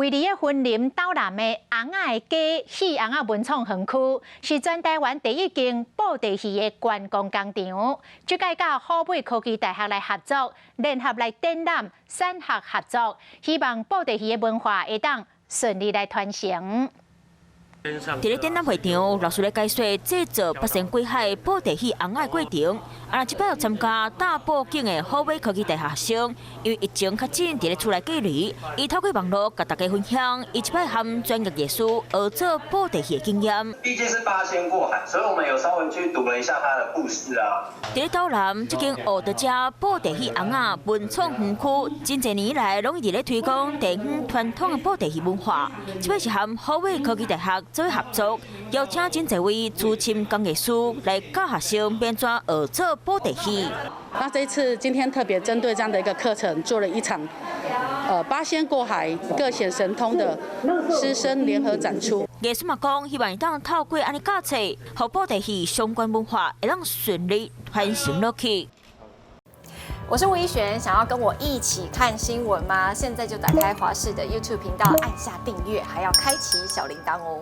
位佇个雲林斗南的尪仔的家戲尪仔文創園區，是全台灣第一間布袋戲的觀光工場。這擺佮虎尾科技大學來合作，聯合來展覽，產學合作，希望布袋戲的文化會當順利來傳承。佇咧展覽會場，老師咧解說製作八仙過海布袋戲尪仔的過程。啊，這擺有參加大布景的虎尾科技大學生，因為疫情較緊，佇咧厝內隔離，伊透過網路共大家分享，伊這擺和專業藝師學做布袋戲的經驗。畢竟是八仙過海，所以我們有稍微去讀了一下他的故事啊。佇咧斗南這間學得遮布袋戲尪仔文創園區，真濟年來攏佇咧推廣地方傳統的布袋戲文化。這擺是和虎尾科技大學做合作，邀請真濟位資深工藝師來教學生欲按怎學做布袋戲。那這一次今天特別針對這樣的一個課程，做了一場，八仙過海各顯神通的師生聯合展出。藝師嘛講，希望會當透過按呢教冊，予布袋戲相關文化會當順利傳承落去。我是吳怡璇，想要跟我一起看新聞嗎？現在就打開華視的 YouTube 頻道，按下訂閱，還要開啟小鈴鐺哦。